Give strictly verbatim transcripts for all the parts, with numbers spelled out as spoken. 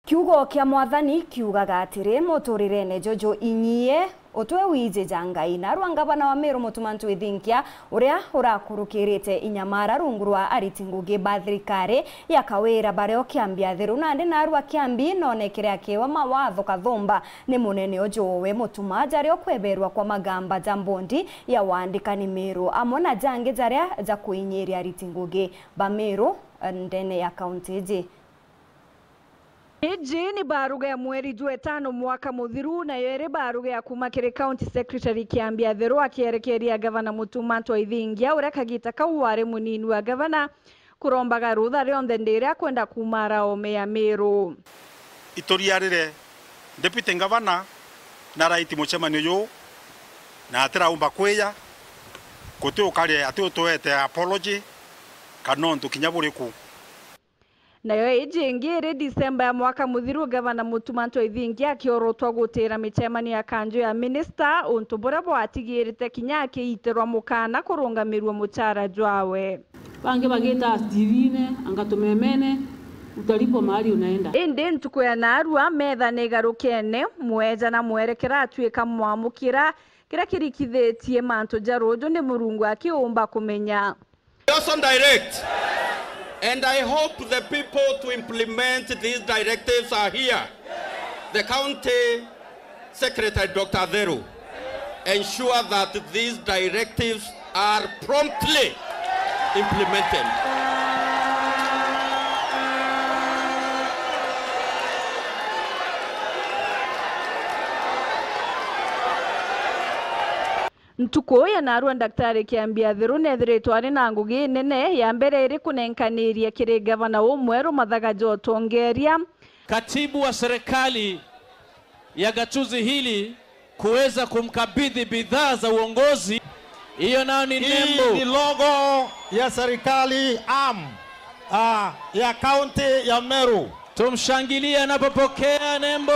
Kiugo kia Mwathani kiugaga atiri, muturirene juju inyie, utwe wiji ja Ngai. Narua ngavana wa Meru Mutuma M'Ethingia, uria urakurukirite inyamara rungu rwa ariti ngugi ba thirikari ya Kawira bario kiambi atheru, nandi narua kiambi nonekere akiwa mawatho kathumba ni munene uju we Mutuma, jario kweberwa kwa magamba ja mbondi ya waandikani Meru, amwe na jangi jaria ja kuinyiria ariti ngugi ba Meru ndene ya kaunti iji. Iji ni baruga ya mweri jwa itano mwaka muthiru, nayo iri baruga ya kuuma kiri County Secretary Kiambi Atheru akierekeria Gavana Mutuma M'Ethingia, uria kagita kau wari munini wa gavana, kurombaga rutha rionthe ndiri akwenda kuuma araome ya Meru. Ituriarire Deputy Governor na right mucemanio juu, na atiraumba kwija, guti ukari ati utuete apology kana untu kinya buriku. Nayo iji ingi iri Disemba ya mwaka muthiru, Gavana Mutuma M'Ethingia akiorotwa gutira micemanio ya kanju ya minista, untu buria bwatigirite kinya akiitirwa mukana kurungamirua mucara jwawe. Bangi bagita T V-ine, anga tumemene, utalipwa mahali unaenda. Indi ntuku ya narua, metha ni igarukene, mweja na mwerekera atuika mwamukira, kiria kirikithitie mantu ja ruju ni Murungu akiumba kumenya. I also direct, and I hope the people to implement these directives are here. The county secretary, Doctor Atheru, ensure that these directives are promptly implemented. Ntuku ya narua Daktari Kiambi Atheru neethiritwe ari na ngugi nene. Ya mbere iri kunenkaniria kiri gavana umweru mathaga ja utongeria. Katibu wa serikali ya gatuzi hili kuweza kumkabidhi bidhaa za uongozi. Hiyo nayo ni nembo. Hii ni logo ya serikali am, ah, ya kaunti ya Meru. Tumshangilie anapopokea nembo.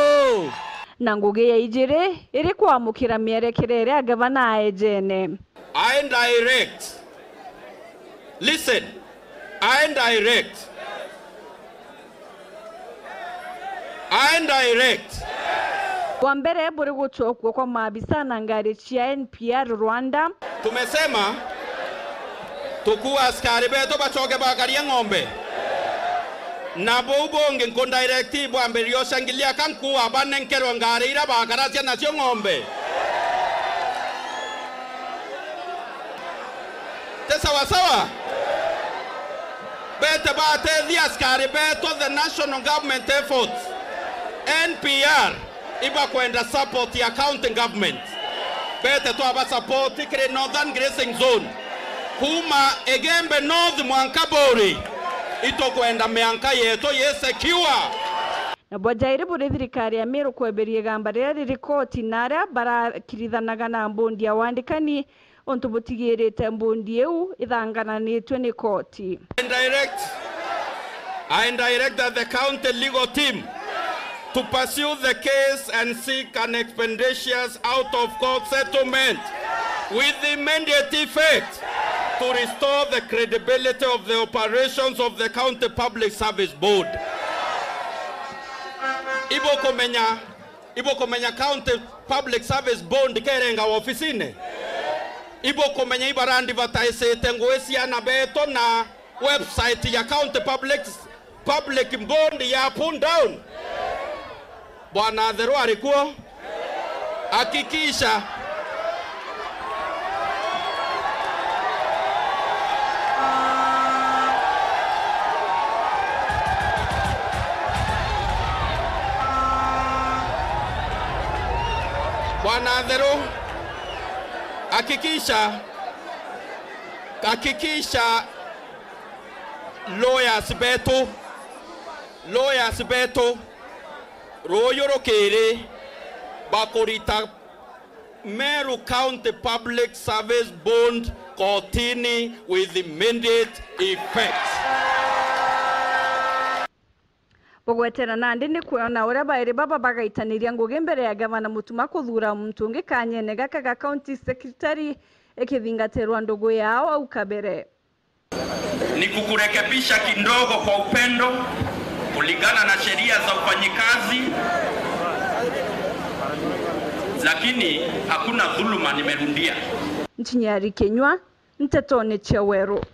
Na ngugi ya ijiri iri kwamukira mierekere iria gavana aejene. I direct. Listen. I direct. I direct. Wa mbere buri gucokua kwa maabisa na ngari cia N P R Rwanda. Tumesema tukua askari betu bacoke bakarie ng'ombe. Na buu bungi nkudirect bwambiririe ucangilia ka nkua banenkerwe ngari iria bakaracia nacio ng'ombe. Ti sawa sawa? Bete batethia askari betu, the national government efforts, N P R. Ibakwenda support ya county government. Bete twaba support kiri Northern Grazing Zone. Kuma Igembe North mwanka Buri, itukwenda mianka yetu yi secure. Nabo jairi buri thirikari ya Meru kweberia igamba riria riri koti na aria barakirithanaga na mbondi ya wandikani. Untu butigirite mbondi iu ithangananitue ni koti. I direct, I direct that the county legal team to pursue the case and seek an expeditious out of court settlement with immediate effect to restore the credibility of the operations of the County Public Service Board. Ibukumenya Ibukumenya County Public Service Board kerenga ofisine? Ibukumenya ibaradvertisite ngui ciana betu na website ya County Public, Public Board ya pull down? Bwana Atheru ari kuo? Hakikisha Bwana Atheru, hakikisha, hakikisha lawyers betu, lawyers betu, ruuyu rukiri bakurita Meru County Public Service Board kotini with immediate effect. Bugwetera nandi ni kwona uria bairi baba bagaitaniria ngugi mbere ya gavana Mutuma kuthuura muntu ungi kanyene gaka ga county secretary ikithingatirwa ndugu yao au kabere. Ni kukurekebisha kidogo kwa upendo, kulingana na sheria za ufanyikazi, lakini hakuna dhuluma, nimerudia. Nchinyari Kinyua, ntetone cia Weru.